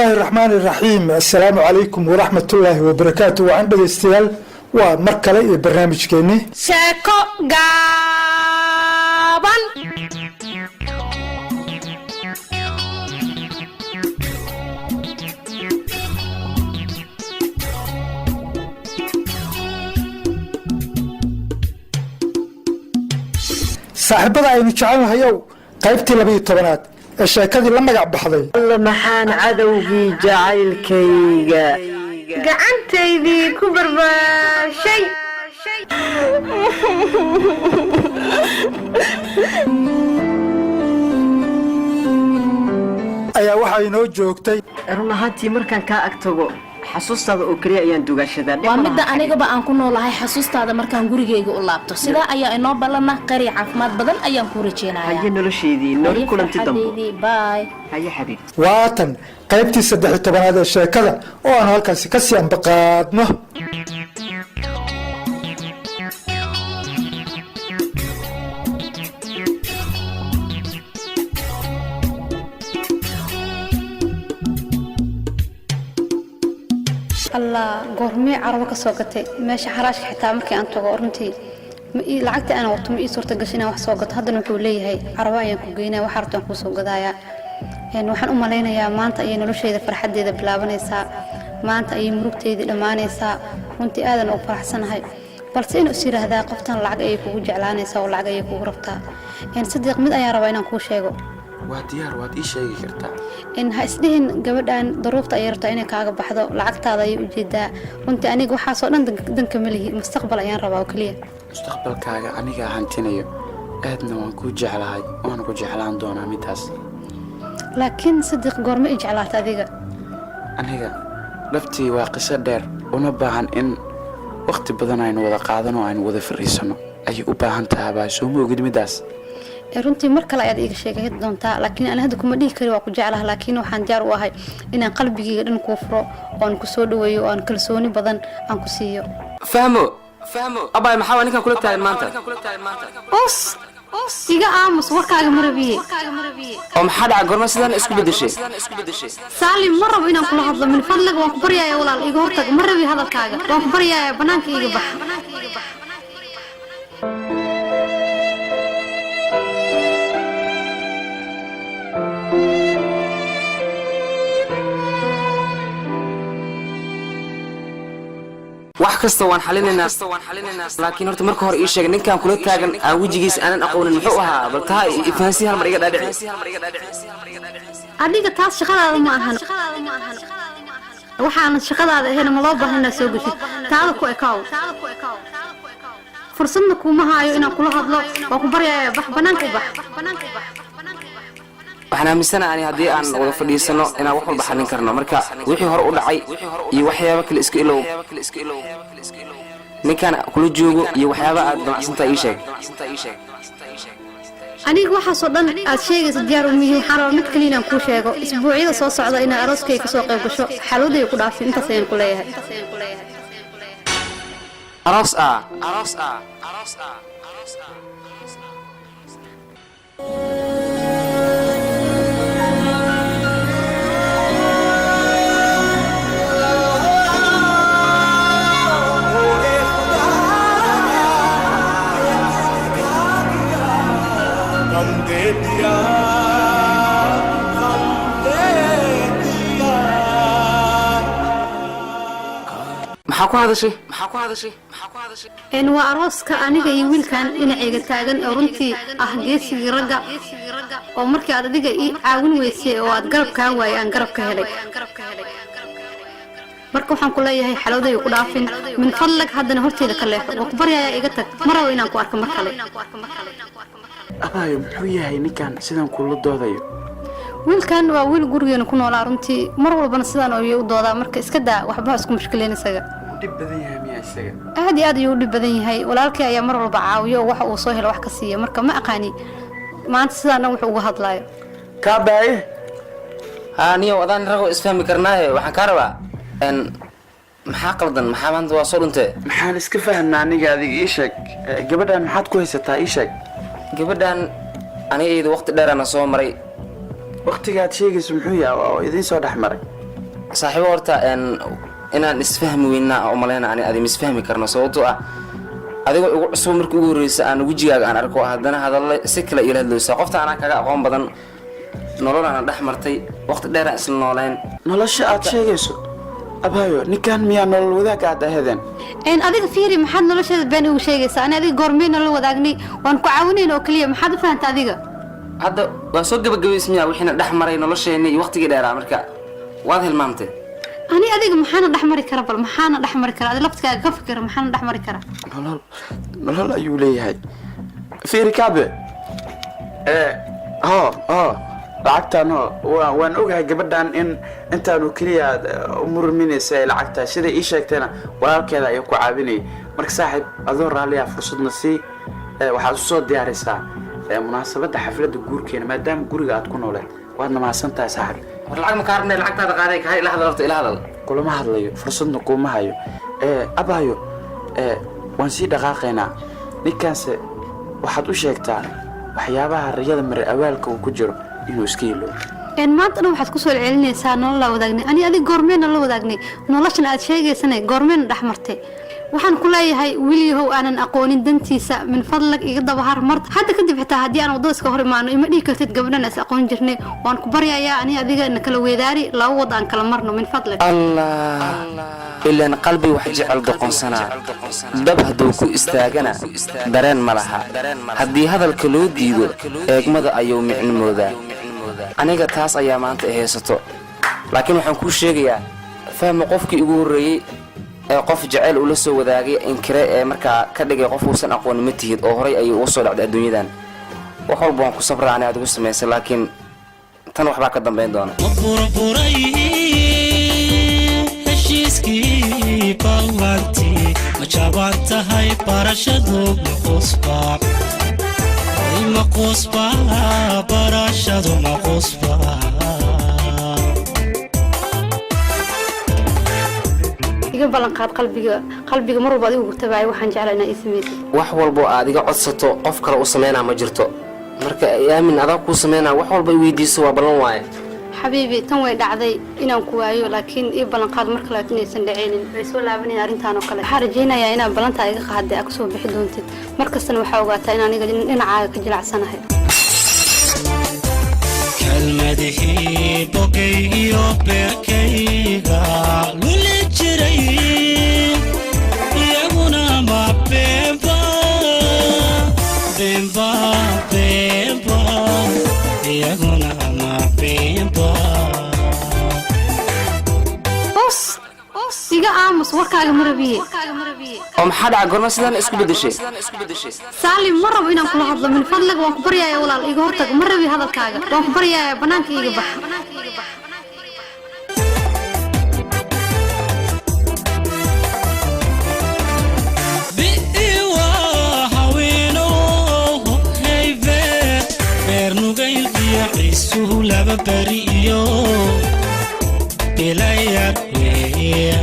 Bismillaahi raxmaani raxiim. Assalaamu calaykum waraxmatullaahi wabarakaatu. Waxaan dhegaystayaal, waa mar kale iyo barnaamijkeennii Sheeko Gaaban. Saaxiibada aynu jecelnahayow, qaybtii 12aad ee sheekadii la magac baxday Alla, maxaan cadowgii jacaylkayga Gacantaydii ku barbaashay. Ayaa waxaa inoo joogtay. Run ahaantii, markaan kaa ag tago, xasuustaada oo keliya ayaan dugaashadaa. Waa midda anigaba aan ku noolahay xasuustaada markaan gurigayga u laabto. Sidaa ayaa inoo ballana. Qari caafimaad badan ayaan kuu rajeynayaa. Haye nolosheedii, nooli kulanti dambo. Farxadeydii, bye. Haye xabiibti. Waatan qaybtii 13aad ee sheekada oo aanu halkaasi kasii ambaqaadno. Allah, goormee carabo ka soo gatay meesha xaraashka? Xitaa markii aan tago, runtii ma ii lacagta aan wato ma ii suurta gashay inaan wax soo gato. Haddana wuxuu leeyahay carabo ayaan ku geynaya, waxa rabtaan kuu soo gadaaya. Waxaan u malaynayaa maanta ayay nolosheyda farxaddeeda bilaabanaysaa, maanta ayay murugteydii dhammaanaysaa. Runtii aadan u faraxsanahay, balse inuu is yidhaahdaa qoftan lacag ayay kugu jeclaanaysaa oo lacag ayay kugu rabtaa. Sadiiq, mid ayaan rabaa inaan kuu sheego. Waa diyaar, waad ii sheegi kartaa. Ha isdhihin gabadhan daruufta ayay rabtaa inay kaaga baxdo, lacagtaada ayay ujeedaa. Runtii aniga waxaasoo dhan danka ma lihi, mustaqbal ayaan rabaa oo keliya. Mustaqbalkaaga anigaa hantinayo, aadna waan kuu jeclahay, waana ku jeclaan doonaa midaas. Laakiin Sadiiq, goorma i jeclaata adiga? Aniga dhabtii waa qiso dheer una baahan in wakhti badan aynu wada qaadano oo aynu wada fariisano ayay u baahan tahabaa. Soo ma ogid midaas? Runtii mar kale ayaad iiga sheegay doontaa, laakiin ani hadda kuma dhihi kari waa ku jeclaha, laakiin waxaan diyaar u ahay inaan qalbigayga dhan kuu furo oo aan ku soo dhaweeyo oo aan kalsooni badan aan ku siiyo. Fahmo, Fahmo abay, maxaa waa ninkan kula taagan maanta? Us, iga aamus, warkaaga ma rabiye. Oo maxaa dhaca? Gorma sidaan isku bedeshay? Saalim, ma rabo inaan kula hadlo. Min fadliga, waan ku baryaaya walaal, iga hortag, ma rabi hadalkaaga. Waan ku baryaaya, banaanka iiga bax. Wax kasta waan xalinaynaa, laakiin horta marka hore ii sheeg, ninkan kula taagan aan wejigiisa aanan aqoonin muxuu ahaa? Bal taa ifahansi, hal mar iga dhaadhici. Adiga taas shaqadaada ma ahan. Waxaanan shaqadaada ahayn ma loo baahna inaad soo geshid, taada ku ekaaw. Fursadna kuuma haayo inaan kula hadlo. Waan ku baryaaya, bax, banaanka u bax. Waxaan aaminsanahay ani haddii aan wada fadhiisano inaan wax walba xallin karno. Marka wixii hore u dhacay iyo waxyaabo kale iska ilow. Ninkan kula joogo iyo waxyaaba aad damacsantaa ii sheeg. Aniga waxaasoo dhan aad sheegaysa diyaar uma yihin. Waxaan rabaa mid kaliya inaan kuu sheego: isbuucyada soo socda inaad arooskayga kasoo qayb gasho, xalwaday ku dhaafin. Intaas ayaan ku leeyahay. Aroos ah, aroos ah, aroos ah, aroos ah. गम दे दिया, गम दे दिया। Maxaa ku hadashay? Maxaa ku hadashay? Maxaa ku hadashay? Waa arooska aniga iyo wiilkan dhinacayga taagan oo runtii ah geesigii ragga, oo markii aad adiga ii caawin weysay oo aad garab kaa waayay aan garab ka helay. Marka waxaan ku leeyahay, xalowday ku dhaafin, min fadlag. Haddana horteyda ka leexo, waa ku baryayaa, iga tag, ma rabo inaan ku arko mar kale. Abaayo, muxuu yahay ninkan sidan kula doodayo? Wiilkan waa wiil gurigeena ku noolaa. Runtii mar walbana sidaan ayuu u doodaa. Marka iska daa, waxba ha isku mushkileen isaga. Wuu dhib badan yahay miyaa isaga? Aad iyo aad ayuu u dhib badan yahay. Walaalkii ayaa mar walba caawiyo oo waxa uu soo helo wax ka siiya. Marka ma aqaani maanta sidaan dhan wuxuu uga hadlaayo. Kaabaaye. Haa niyow, adaan ragoo isfahmi karnaaye, waxaan kaa rabaa maxaa qaldan? Maxaa maanta waa soo dhuntee? Maxaan iska fahamnaa aniga? Adiga ii sheeg. Gabadhan maxaad ku haysataa? Ii sheeg. Gabadhan aniga iyada waqti dheeraana soo maray. Waqtigaad sheegayso muxuu yahay oo idiin soo dhex maray? Saaxiibo, horta inaan isfahmi weynaa u malayna ani adi misfahmi karno, sababtoo ah adigoo igu cusub markii ugu horreysa aan wejigaaga aan arko, haddana hadalla si kale iila hadloosaa. Qofta anaa kaga aqoon badan, nolol aan dhex martay, waqti dheer aan isla nooleen. Nolosha aad sheegayso, abaayo, ninkan miyaa nolol wadaag aad ahedeen? Adiga fiiri, maxaad nolosheeda been ugu sheegaysaa? Ani adiga goormee nolol wadaagnay? Waan ku caawinayn oo keliya. Maxaad u fahantay adiga? Hadda waa soo gabagabaysmiyaa wixiina dhex maray nolosheenni iyo waqtigii dheeraa? Marka waad hilmaamtay. Ani adiga maxaana dhex mari kara? Bal maxaana dhex mari kara? Adi laftigaaga ka fikira, maxaana dhex mari kara? Nolol, nolol ayuu leeyahay. Fiiri kaabe, ee ho ho, lacagtaan ho, waan ogahay gabadhan in intaanu keliya aad u murminaysa ee lacagta. Sida ii sheegtayna walaalkeeda ayaa ku caawinayay. Marka saaxiib, adoo raalliya, fursadna sii. Waxaad usoo diyaarisaa munaasabadda xafladda guurkeena, maadaama guriga aad ku nooleed. Waadna mahadsan tahay, saaxiib. War lacag ma kaa rabnay? Lacagtaada qaaday. Kahay, ila hadal horta, ila hadal. Kulama hadlayo, fursadna kuuma hayo. Abayo, waan sii dhaqaaqaynaa. Ninkaanse waxaad u sheegtaa waxyaabaha riyada mare awaalka uu ku jiro inuu iska iloobo. Maanta dhan waxaad kusoo celcelinaysaa nololaa wadaagnay. Ani adiga goormee nolol wadaagnay? Noloshan aad sheegaysana goormeena dhex martay? Waxaan ku leeyahay, wiilyahow aanan aqoonin dantiisa, min fadlag iga dabahar. Mar hadda kadib xitaa haddii aan waddada iska hor imaano, ima dhihi kartid gabdhan is aqoon jirnay. Waan ku baryayaa, ani adiga na kala weedaari, laba wad aan kala marno, min fadlag. Allah, ilaan qalbi wax jecel doqonsanaa, dab hadduu ku istaagana dareen ma laha. Haddii hadalka loo diido, eegmada ayuu micno moodaa. Aniga taas ayaa maanta i haysato, laakiin waxaan kuu sheegayaa, fahma, qofkii ugu horreeyey ee qof jeceyl ula soo wadaagay inkire ee markaa ka dhigay qof uusan aqoonin ma tihid, oo horay ayay uga soo dhacday adduunyadan. Wax walba waan ku sabraa ani aad ugu samaysay, laakiin tan waxbaa ka dambayn doona. Ma burburay heshiiskii ballantii? Ma jaban tahay barashadu? Ma qusba? Ma qusba barashadu? Ma qusba? Iga ballan qaad, qalbiga, qalbiga mar walba adigu gurtabaayo. Waxaan jeclaa inaa ii samaysid. Wax walbo aad iga codsato, qof kale u sameynaa ma jirto. Marka aamin, adaa kuu sameynaa wax walba i weydiiso, waa ballan waaye. Xabiibi, tan way dhacday inaan ku waayo, laakiin ii ballan qaad mar kale inaysan dhacaynin, way soo laabanayn arrintaan oo kale. Waxaan rajaynayaa inaad ballantaa iga qaaday aad kusoo bixi doontid. Mar kastana waxaa ogaataa in aniga dhinacaaga ka jilacsanahay. Kelmadihii bogaygiyo beerkayga luli jiray, iyaguna ma beenba, beenba, beenba? Iyaguna ma beenba? Us iga aamus, warkaaga ma rabiye. Oo maxaa dhaca? Gorma sidaan isku beddeshay? Saalim, ma rabo inaan kula hadlo. Min fadliga, waan ku baryaaya walaal, iga hortag. Ma rabi hadalkaaga, waan ku baryaaya, banaanka iiga bax. Bi'iwa haweeno haybe, beer nugaylkiyo ciisuhu laba beri iyo bilayad weeya.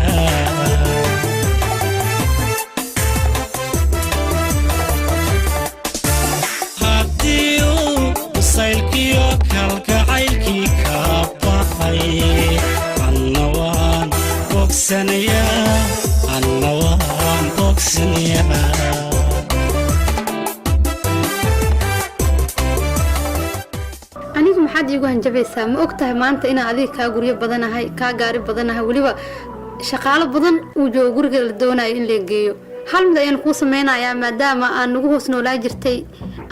Haddii uu saylkiyo kalgacaylkii ka baxay, anna waan bogsanayaa, anna waan bogsanayaa. Anigu maxaad iigu hanjabaysaa? Ma og tahay maanta inaan adiga kaa guryo badanahay, kaa gaari badanahay, weliba shaqaalo badan uu joogo guriga la doonayo in la geeyo? Hal mid ayaan kuu sameynayaa, maadaama aan nagu hoos noolaa jirtay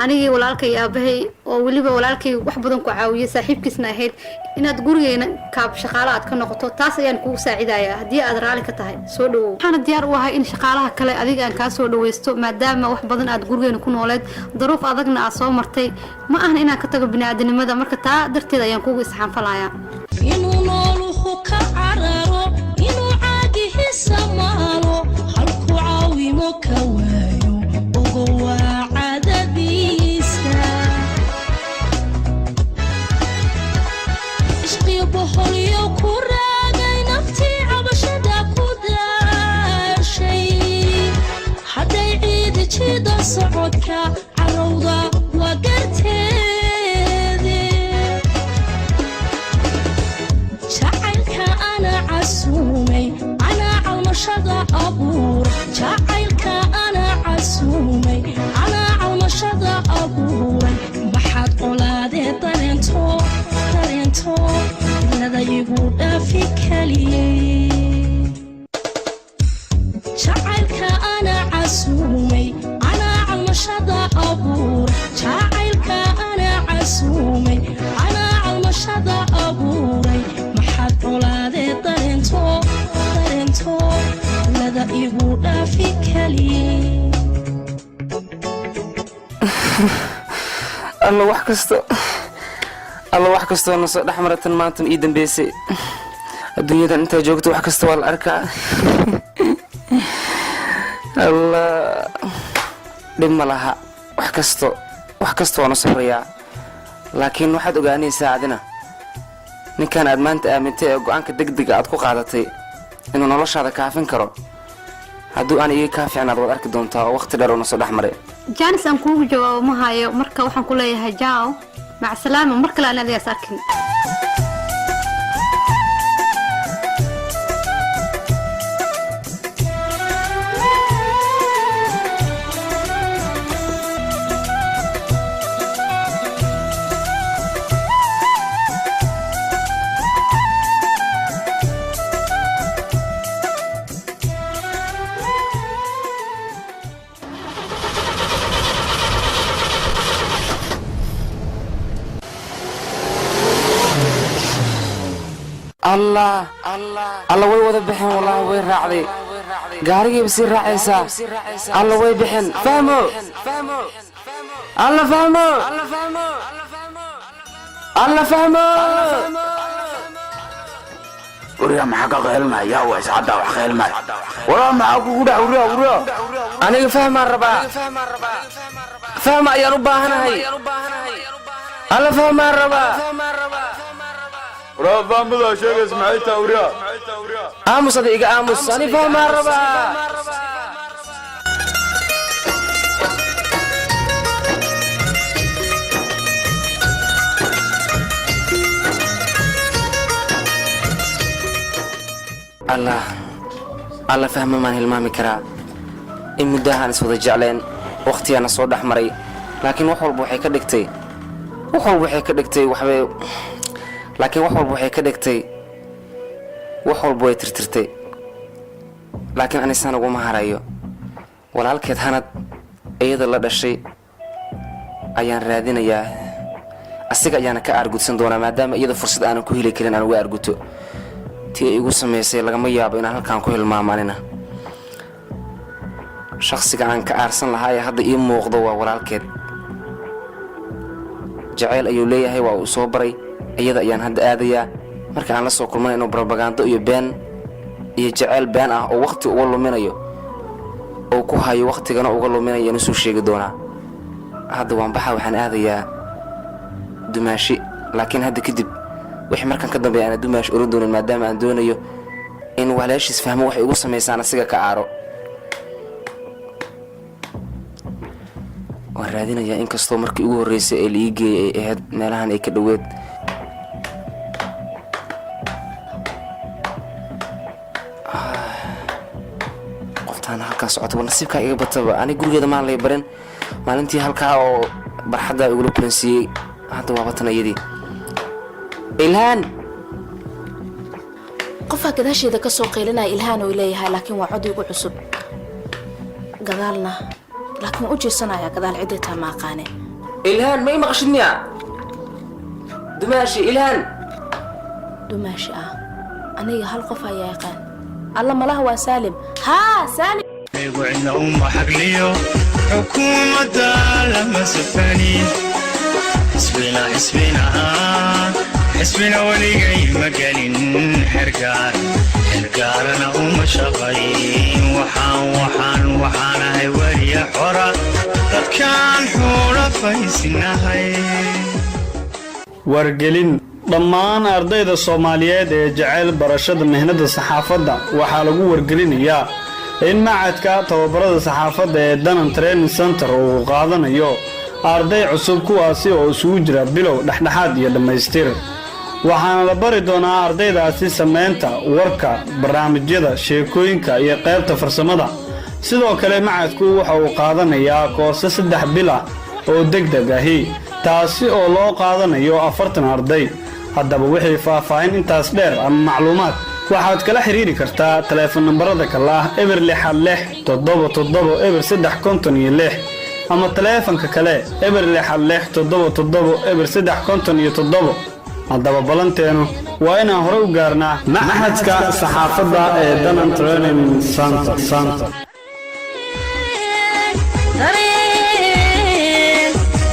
anigii walaalkay iyo aabahay, oo weliba walaalkay wax badan ku caawiyay, saaxiibkiisna ahayd, inaad gurigeena kaab shaqaalo aad ka noqoto. Taas ayaan kugu saacidayaa haddii aad raali ka tahay. Soo dhawow. Waxaana diyaar u ahay in shaqaalaha kale adiga aan kaa soo dhawaysto, maadaama wax badan aad gurigeena ku nooleed, daruuf adagna aad soo martay. Ma ahan inaan ka tago bini'aadanimada, marka taa darteed ayaan kugu isxaanfalayaa. Inuu nooluhu ka cararo, inuu caagihiisa maalo, halku caawimo ka waayo, ogo waa cadadiisa. Ishqiyo boholyo ku raagay, naftii cabashada ku daashay, hadday ciidi jiida socodka carowda, waa garteede. Jacaylka ana Alla, wax kasto, alla, wax kastoo na soo dhex maratan maantan ii dambeysay. Adduunyadan intaa joogto wax kasta waa la arkaa. Alla, dhib ma laha, wax kasto, wax kasta waanu sabrayaa. Laakiin waxaad ogaanaysaa adina ninkan aad maanta aamintay ee go'aanka degdega aad ku qaadatay inuu noloshaada kaafin karo. Hadduu aan iga kaa fiicnaad, waad arki doontaa oo waqti dheer uuna soo dhex maray. Chance aan kuugu jawaabo ma hayo. Marka waxaan ku leeyahay ciao, macsalaama. Mar kale aan adigaas arkin. Allah, alla, way wada baxeen. Wallaahi way raacday, gaarigayba sii raacaysaa. Alla, way baxeen. Fahmo, alla, fahmo, alla, fahmo. Wariyaa, maxaa ka qaylinaya? Waa iscaddaa wax qaylinaya. Waraa, maxaa kugu dhac? Wariyaa, wariyaa. Aniga fahmaan rabaa, fahma ayaan u baahanahay. Alla, fahmaan rabaa. Waraa, fahmadaa sheegays maxay tahay, wariyaa? Aamus, ada iga aamus. Ani fahmaan rabaa. Allah, alla, fahma maan hilmaami karaa? In muddahaan is wada jecleen, wakhtiyaana soo dhex maray, laakiin wax walba waxay ka dhigtay, wax walba waxay ka dhigtay waxbay, laakiin wax walba waxay ka dhigtay, wax walba way tirtirtay. Laakiin anisaan uguma harayo. Walaalkeed Hanad, iyada la dhashay, ayaan raadinayaa. Asiga ayaana ka aargudsan doonaa, maadaama iyada fursad aanan ku heli karin aan uga aarguto tii ay igu samaysay. Lagama yaabo inaan halkaan ku hilmaamo. Anina shakhsiga aan ka aarsan lahaa ee hadda ii muuqdo waa walaalkeed. Jaceyl ayuu leeyahay, waa uu soo baray. Iyada ayaan hadda aadayaa. Marka aan la soo kulmana, inuu brobagando iyo been iyo jaceyl been ah oo wakhti uga luminayo oo ku hayo, wakhtigana uga luminayo, inuu soo sheegi doonaa. Hadda waan baxa, waxaan aadayaa dumaashi. Laakiin hadda kadib, wixii markaan ka dambeeya, aana dumaashi oran doonin, maadaama aan doonayo in walaashiis fahmo waxay igu samaysaan asiga ka aaro. Waan raadinayaa, inkastoo markii ugu horreysay ee la ii geeyay ay ahayd meelahan ay ka dhoweed. Qoftaan halkaa socota, war nasiibkaa iga bataba. Ani gurigeeda maan lay barin maalintii halkaa oo barxaddaa igula kulansiiyey. Hadda waa batan iyadii, Ilhaan. Qofaa gadaasheeda ka soo qaylinaya, Ilhaan oo leeyahay, laakiin waa cod igu cusub. Gadaalna laakiin waan u jeesanaya gadaal, ciddii taa ma aqaane. Ilhaan, ma ii maqashid miya? Dumaashi, Ilhaan. Dumaashi ah? Aniga hal qof ayaa yaqaan. Alla, malaha waa Saalim. Haa, Saalim. Anigu cidna uma xagliyo, xukuumadda lama safani. Xisbina, xisbina, xisbina weligay ma gelin. Xergaar, xergaarana uma shaqayn. Waxaan, waxaan, waxaan ahay weliya xora, dadkaan xulafaysinahay. Wargelin: dhammaan ardayda Soomaaliyeed ee jecel barashada mihnada saxaafadda waxaa lagu wargelinayaa in macadka tababarada saxaafadda ee Danan Training Center uu qaadanayo arday cusub, kuwaasi oo isugu jira bilow, dhexdhexaad iyo dhammaystir. Waxaana la bari doonaa ardaydaasi samaynta warka, barnaamijyada, sheekooyinka iyo qaybta farsamada. Sidoo kale macadku waxa uu qaadanayaa koorse 3 bil ah oo deg deg ahi, taasi oo loo qaadanayo 40 arday. Haddaba wixii faahfaahin intaas dheer ama macluumaad, waxaad kala xiriiri kartaa taleefon nambarada kale ah 0667770 356 ama taleefanka kale 066770 357. Haddaba ballanteenu waa inaan hore u gaarnaa maxadka saxaafadda ee Danan Training Center.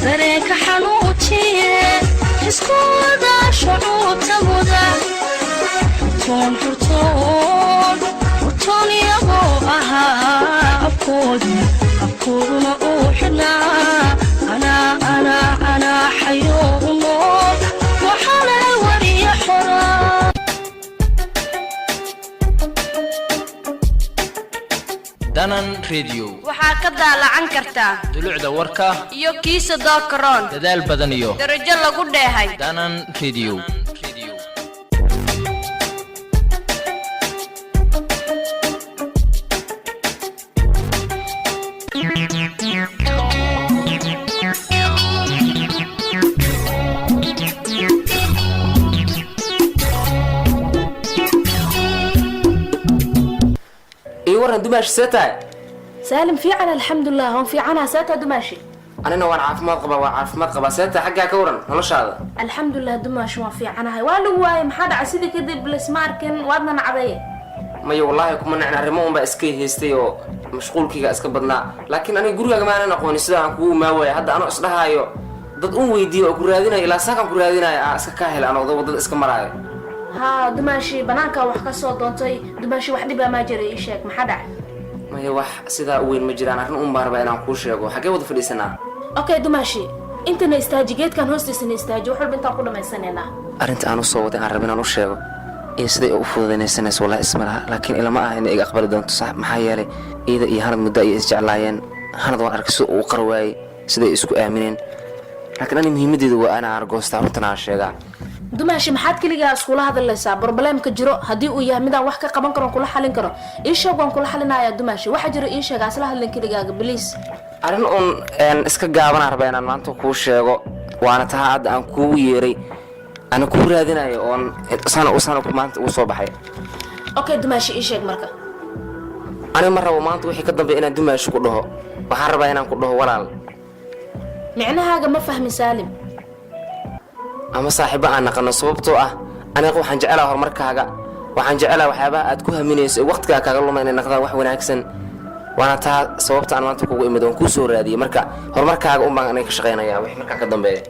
Dareenka xanuun. Iskooda shucuubta mudan, xurtoon xurtoon xurtoon iyagoo ahaa, afkoodu afkooduna uu xidhnaa. Anaa anaa anaa xayo u nool, waxaana wariya xoraa. Danan Radio. Waxaa ka daalacan kartaa dulucda warka iyo kiisa dookroon, dadaal badan iyo darajo lagu dheehay. Danan Radio. Ii waran, dumaashi, see tahay? Saalim, fiican, alxamdulilah, waan fiicanaha. Seetaa, dumaashi? Anina waan caafimaad qabaa, waan caafimaad qabaa. See tahay xaggaa? Ka waran noloshaada? Alxamdulilah, dumaashi, waan fiicanahay. Waa lagu waayay, maxaa dhacay? Sidii kadib laysma arkin, waadna nacday. Maya, wallaahi kuma nacin. Arrimo unbaa iska haystay oo mashquulkayga iska badnaa, laakiin aniga gurigaaga maanan aqoonin. Sida aan kugu imaa waaya hadda, anoo isdhahaayo dad un weydiiyo oo ku raadinayo, ilaa saakaan ku raadinayo, aan iska kaa helay anoo waddada iska maraayo. Haa dumaashi, banaankaa wax ka soo doontay. Dumaashi, wax dhibaa maa jira? Ii sheeg, maxaa dhacay? Maya, wax sidaa u weyn ma jiraan. Arrin un baan rabaa inaan kuu sheego. Xaggee wada fadhiisanaa? Okay dumaashi, intana istaaji, geedkan hoostiisana istaaji. Wax walba intaan ku dhamaysanaynaa. Arrinta aan usoo waday, aan raba inaan u sheego iyo siday u fududaynaysanayso, wallahi isma laha, laakiin ilama ah inay iga aqbali doonto. Sax, maxaa yeelay iyada iyo Hanad muddo ayay isjeclaayeen. Hanad waan arkay sida uu qar waayey, siday isku aamineen, laakiin ani muhiimaddeedu waa inaan argoostaa, runtana aan sheegaa. Dumaashi, maxaad keligaa iskula hadlaysaa? Problemka jiro haddii uu yahay midaan wax ka qaban karo, kula xalin karo, ii sheeg, waan kula xalinayaa. Dumaashi, waxa jiro ii sheeg, asla hadlin keligaaga, please. Arrin uun iska gaabanaan rabaa inaan maanta kuu sheego, waana taha hadda aan kuugu yeeray, ana kuu raadinayo oon sana sana maanta ugu soo baxay. Okay dumaashi, ii sheeg marka. Aniga ma rabo maanta wixii ka dambeeya inaan dumaashi ku dhaho. Waxaan rabaa inaan ku dhaho walaal. Micnahaaga ma fahmin, Saalim. Ama saaxiibo aan naqano, sababtoo ah aniga waxaan jecelaha horumarkaaga, waxaan jecelaha waxyaabaha aad ku haminayso ee waqtigaa kaaga luma inay naqdaan wax wanaagsan. Waana taa sababta aan maanta kugu imid oon kuu soo raadiyey. Marka horumarkaaga un baan aniga ka shaqaynaya wixii markaa ka dambeeya.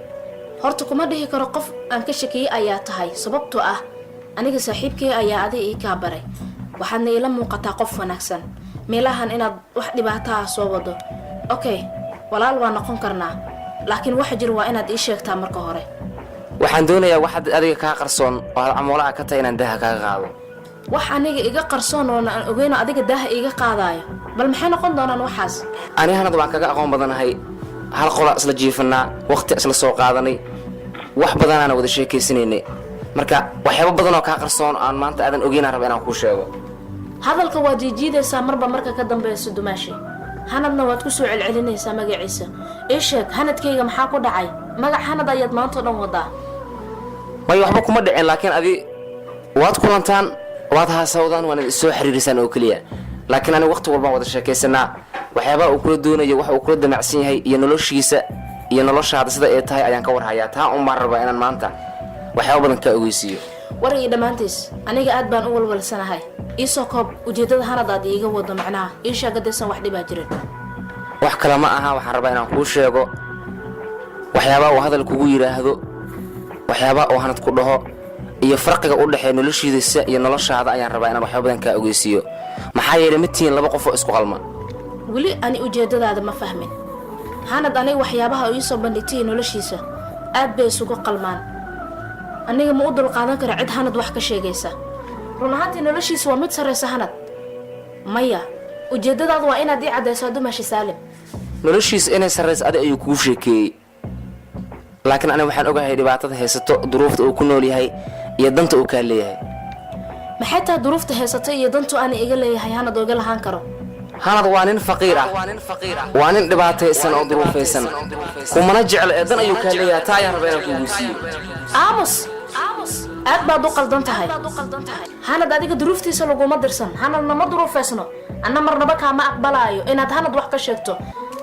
Horta kuma dhihi karo qof aan ka shakiyey ayaa tahay, sababtoo ah aniga saaxiibkay ayaa adiga ii kaa baray, waxaadna iila muuqataa qof wanaagsan, meelahan inaad wax dhibaato ah soo wado. Okay, walaal waa noqon karnaa, laakiin waxa jira waa inaad ii sheegtaa marka hore. Waxaan doonayaa wax adiga kaa qarsoon oo aad camoolaha ka tahay inaan daaha kaaga qaado. Wax aniga iga qarsoon oona aan ogeyno adiga daaha iiga qaadaayo, bal maxay noqon doonaan waxaas? Ani Hanad waan kaga aqoon badanahay. Hal qola isla jiifanaa, waqti isla soo qaadanay, wax badanaana wada sheekaysanaynay. Marka waxyaabo badan oo kaa qarsoon aan maanta aadan ogeynaan raba inaan kuu sheego. Hadalka waad jiijiidaysaa marba marka ka dambayso, dumaashi. Hanadna waad ku soo celcelinaysaa magaciisa. Ii sheeg, Hanadkayga maxaa ku dhacay? Magac Hanad ayaad maanta o dhan wadaa. Maya, waxba kuma dhicin, laakiin adi waad kulantaan, waad haasawdaan, waana isoo xiriirisaan oo keliya, laakiin aniga waqti walbaan wada sheekaysanaa. Waxyaabaha uu kula doonayo, waxa uu kula damacsan yahay iyo noloshiisa iyo noloshaada sida ay tahay ayaan ka warhayaa. Taa un baan rabaa inaan maanta waxyaaba badan kaa ogeysiiyo. War iyo dhammaantiis, aniga aad baan u walwalsanahay. Iisoo koob ujeeddada Hanad aad iiga wado, macnaha ii sheeg haddaysan wax dhibaa jirin. Wax kale ma aha, waxaan rabaa inaan kuu sheego waxyaabaha uu hadal kugu yidhaahdo, waxyaabaha uu Hanad ku dhaho iyo farqiga u dhexeeya noloshiisa iyo noloshaada ayaan rabaa inaan waxyaaba badan kaa ogeysiiyo, maxaa yeelay ma tihiin laba qof oo isku qalma. Weli ani ujeeddadaada ma fahmin. Hanad aniga waxyaabaha uu iisoo bandhigtay noloshiisa aad bay isugu qalmaan. Aniga ma u dulqaadan kara cid Hanad wax ka sheegaysa. Run ahaantii noloshiisa waa mid sarraysa. Hanad maya, ujeeddadaadu waa inaad ii caddayso, dumashi Saalim. Noloshiisa inay sarrayso adi ayuu kuu sheekeeyey, laakiin aniga waxaan ogahay dhibaatada haysato, duruufta uu ku nool yahay iyo danta uu kaa leeyahay. Maxay tahay duruufta haysata iyo dantu aana iga leeyahay Hanad oo iga lahaan karo? Hanad waa nin faqiir ah, waa nin dhibaataysan oo duruufaysan, kumana jeclo ee dan ayuu kaa leeyahay. Taa ayaan rabaa inaan kugu siiyo. Aamus, aad baad u qaldan tahay. Hanad adiga duruuftiisa laguma dirsan, Hanadna ma duruufaysno. Anna marnaba kaama aqbalaayo inaad Hanad wax ka sheegto.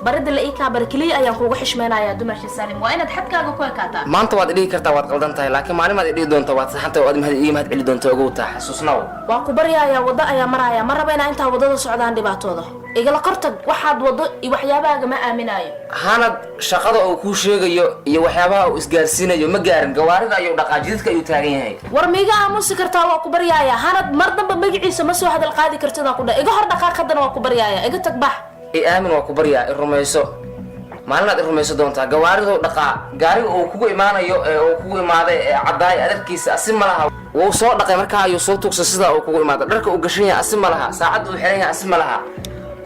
Baridda la ii kaa bara keliya ayaan kuugu xishmeynayaa, dumashi Saalim. Waa inaad xadkaaga ku ekaataa. Maanta waad idhihi kartaa waad qaldan tahay, laakiin maalin maad idhihi doontaa waad saxan tahay oo aad mahad ii mahad celi doonta. Ogow taa, xasuusnaw. Waa ku baryayaa, waddo ayaa maraya. Ma raba inaa intaa waddada socdaan dhibaatooda. Igala kortag waxaad waddo iyo waxyaabahaaga, ma aaminaayo. Hanad shaqada uu kuu sheegayo iyo waxyaabaha uu isgaarsiinayo ma gaarin. Gawaarida ayuu dhaqaa, jidadka ayuu taagan yahay. War miiga aamusi kartaa? Waa ku baryaaya, Hanad mar damba magaciisa ma soo hadal qaadi kartid aan ku dhahay. Iga hor dhaqaaq haddana, waa ku baryaaya, iga tag, bax. I aamin, waa ku baryaa, i rumayso. Maalinaad i rumayso doontaa. Gawaariduu dhaqaa, gaariga uu kugu imaanayo ee uu kugu imaaday ee caddaay adarkiisa asi ma laha. Wuu soo dhaqay, markaa ayuu soo tuugsa sidaa uu kugu imaaday. Dharka uu gashan yahay asi ma laha, saacadda uu xiran yahay asi ma laha,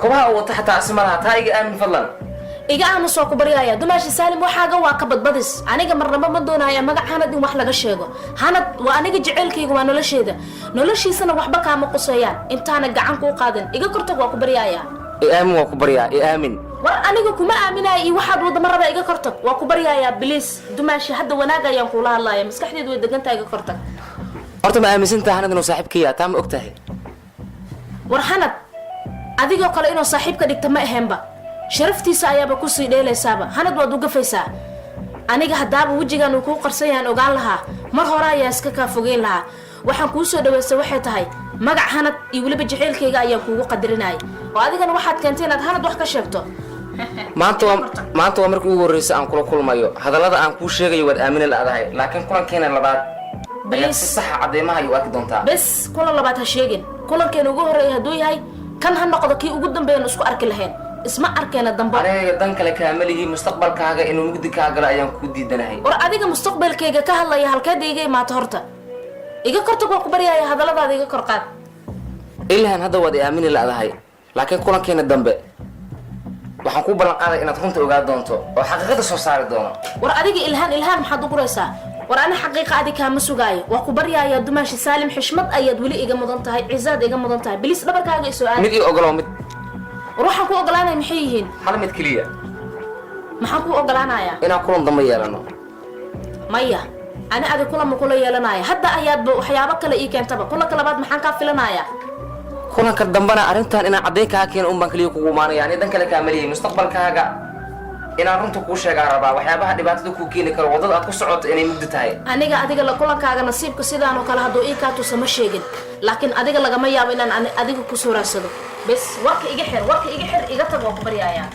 kobaha uu wato xataa asi ma laha. Taa iga aamin, fadlan. Iga aamus, waa ku baryaaya, dumaashi Saalim. Waxaaga waa ka badbadis. Aniga marnaba ma doonaya magac Hanad in wax laga sheego. Hanad waa aniga jaceylkayga, waa nolosheeda, noloshiisana waxba kaama quseeyaan. Intaana gacan kuu qaadin, iga kortag, waa ku baryaaya. I aamin, waa ku baryaa, i aamin. War aniga kuma aaminaya iyo waxaad wada ma raba. Iga kortag, waa ku baryayaa, please, dumaashi. Hadda wanaag ayaan kuula hadlaya, maskaxdeedu way degan tahay. Iga kortag. Horta ma aaminsan tahay Hanad inuu saaxiibka yahay? Taa ma og tahay? War Hanad adigoo kale inuu saaxiib ka dhigta ma ahaynba. Sharaftiisa ayaaba kusii dheelaysaaba. Hanad waad u gafaysaa. Aniga haddaaba wejigan uu kuu qarsan yahaan ogaan lahaa, mar hore ayaa iska kaa fogeyn lahaa. Waxaan kuu soo dhawaystay waxay tahay magac Hanad iyo weliba jaceylkayga ayaan kuugu qadarinayay, oo adigana waxaad keentay inaad Hanad wax ka sheegto. Maanta waa markii ugu horreysay aan kula kulmayo. Hadallada aan kuu sheegayo waad aamini la'dahay, laakiin kulankeena labaad ayaad si saxa cadeymaha ay u arki doontaa. Bes, kulan labaad ha sheegin. Kulankeena ugu horreeya hadduu yahay, kan ha noqdo kii ugu dambeeyaan isku arki lahayn. Isma arkeena dambe. Aniga dan kale kaama lihi, mustaqbalkaaga inuu mugdi kaa galo ayaan kuu diidanahay. War adiga mustaqbalkayga ka hadlaya, halkeeda iga imaato? Horta iga kortag, waa ku baryaaya, hadalladaada iga kor qaad. Ilhan, hadda waad i aamini la'dahay, laakiin kulankeena dambe waxaan kuu ballan qaaday inaad runta ogaa doonto oo xaqiiqada soo saari doono. War adiga Ilhaan, Ilhaan maxaad u guraysaa? War ani xaqiiqa adi kaama sugaayo. Waa ku baryaaya, dumaashi Saalim, xishmad ayaad weli iga mudan tahay, cizaad iga mudan tahay. Please, dhabarkaaga isoo aad. Mid ii ogolow, mid. War waxaan ku ogolaanaya maxay yihiin? Hal mid keliya. Maxaan ku ogolaanayaa? Inaan kulan dambe yeelano. Maya, ani adi kulan ma kula yeelanaya. Hadda ayaadba waxyaabo kale ii keentaba, kulanka labaad maxaan kaa filanayaa? Kulanka dambena arrintan inaan caddayn kaa keeno un baan keliya kugu imaanaya. Ani dan kale kaama lihi, mustaqbalkaaga inaan runta kuu sheegaa rabaa, waxyaabaha dhibaatada kuu keeni karo, waddada aad ku socoto inay mugdi tahay. Aniga adiga la kulankaaga nasiibka sidaan oo kale hadduu ii kaa tusa ma sheegin, laakiin adiga lagama yaabo inaan adiga kusoo raadsado. Bes, warka iga xir, warka iga xir, iga tag, waa ku baryayaa.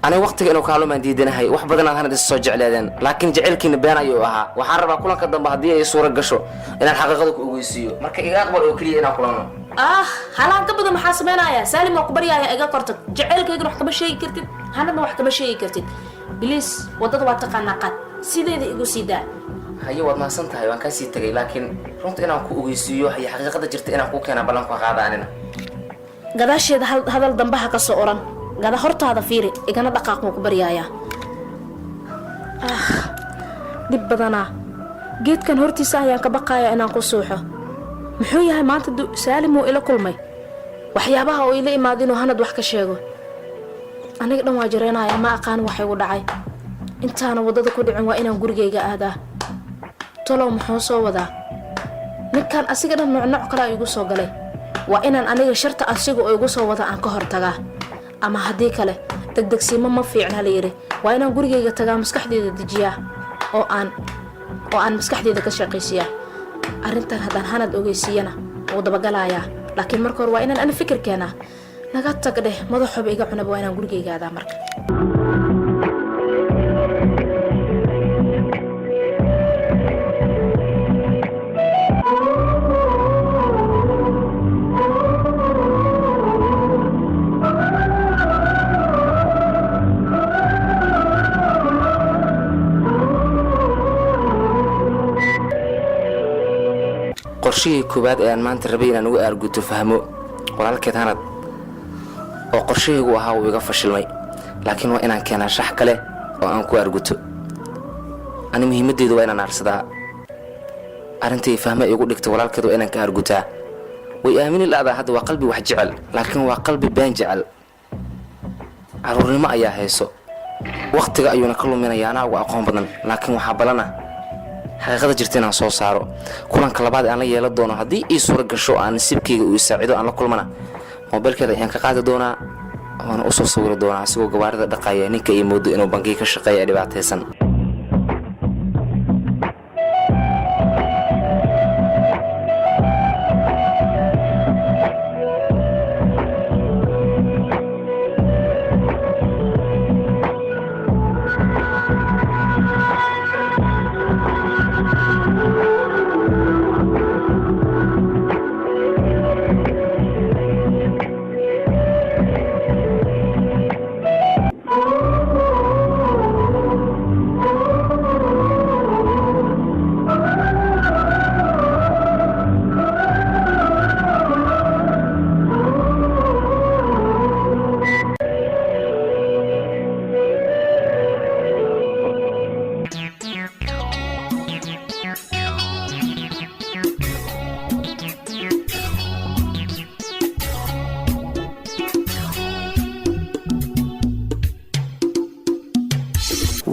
Aniga waqtiga inuu kaalumaan diidanahay. Wax badan aad Hanad is soo jecleedeen, laakiin jaceylkiina been ayuu ahaa. Waxaan rabaa kulanka dambe haddii ay suura gasho inaan xaqiiqada ku ogeysiiyo. Marka iga aqbal oo keliya inaan kulano. Ah, halaan ka badan maxaa samaynayaa? Saalim, waa ku baryaaya, iga kortag. Jaceylkaygana wax kama sheegi kartid, Hanadna wax kama sheegi kartid. Please, waddada waa taqaanaa, qaad, sideeda igu sii daa. Haye, waad mahadsan tahay, waan kaa sii tegay, laakiin runta inaan ku ogeysiiyo iyo xaqiiqada jirta inaan kuu keenaa ballanku qaada anina. Gadaasheeda hadal dambaha ka soo oran. Gada hortaada fiiri, igana dhaqaaq, waan ku baryaayaa. Ah, dhib badanaa. Geedkan hortiisa ayaan ka baqayaa inaan ku suuxo. Muxuu yahay maanta Saalim uu ila kulmay, waxyaabaha uu ila imaado inuu Hanad wax ka sheego? Aniga dhan waa jareynaya, ma aqaan wax igu dhacay. Intaana waddada ku dhicin waa inaan gurigayga aadaa. Tolow muxuu soo wadaa ninkan? Asiga dhan nooc kalaa igu soo galay. Waa inaan aniga sharta asiga oo igu soo wada aan ka hor tagaa, ama haddii kale degdegsiimo ma fiicna la yidhi. Waa inaan gurigayga tagaa, maskaxdeyda dejiyaa oo aan maskaxdeyda ka shaqaysiiyaa arrintan. Haddaan Hanad ogeysiiyana wuu dabagalayaa, laakiin marka hore waa inaan ani fikir keenaa. Naga tag dheh, madaxooba iga cunaba. Waa inaan gurigayga aadaa marka. Qorshihii koowaad ee aan maanta rabay inaan ugu aarguto Fahmo walaalkeed Hanad oo qorshahaygu ahaa wuu iga fashilmay, laakiin waa inaan keenaa shax kale oo aan ku aarguto. Ani muhiimaddeedu waa inaan aarsadaa arrintai Fahmo igu dhigtay walaalkeed. Waa inaan ka aargutaa. Way aamini la'daa hadda. Waa qalbi wax jecel, laakiin waa qalbi been jecel. Carruurnimo ayaa hayso, wakhtiga ayuuna ka luminayaa. Anaa uga aqoon badan, laakiin waxaa balana xaqiiqada jirta inaan soo saaro kulanka labaad aan la yeelan doono. Haddii ii suura gasho, aan nasiibkayga uu isaacido aan la kulmana, moobilkeeda ayaan ka qaadi doonaa. Waana usoo sawiri doonaa asigoo gabaarida dhaqaya ninka iyo moodo inuu bangiga ka shaqeeya ee dhibaataysan.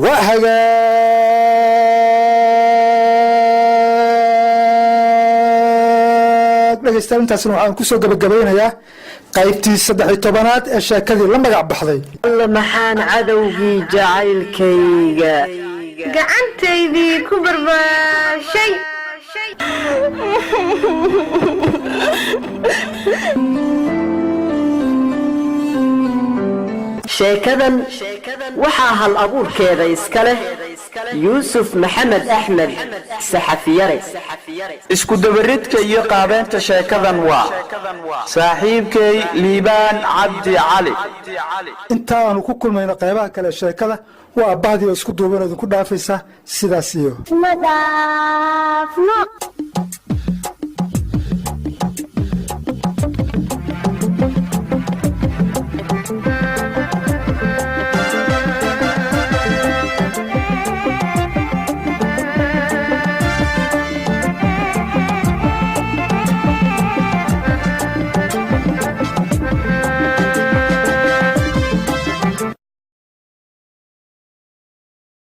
Waa hagaag, dhegaystayaal, intaasna waxaan kusoo gabagabeynayaa qaybtii 13aad ee sheekadii la magac baxday Alla, maxaan cadowgii jacaylkayga Gacantaydii ku barbaashay. Sheekadan waxaa hal abuurkeeda iska leh Yuusuf Maxamed Axmed Saxafiyare. Isku dabaridka iyo qaabeynta sheekadan waa saaxiibkay Liibaan Cabdi Cali. Inta aanu ku kulmayno qaybaha kale ee sheekada, waa abbahadii oo isku duuban oo idinku dhaafaysa sidaas iyo Ma dhaafno.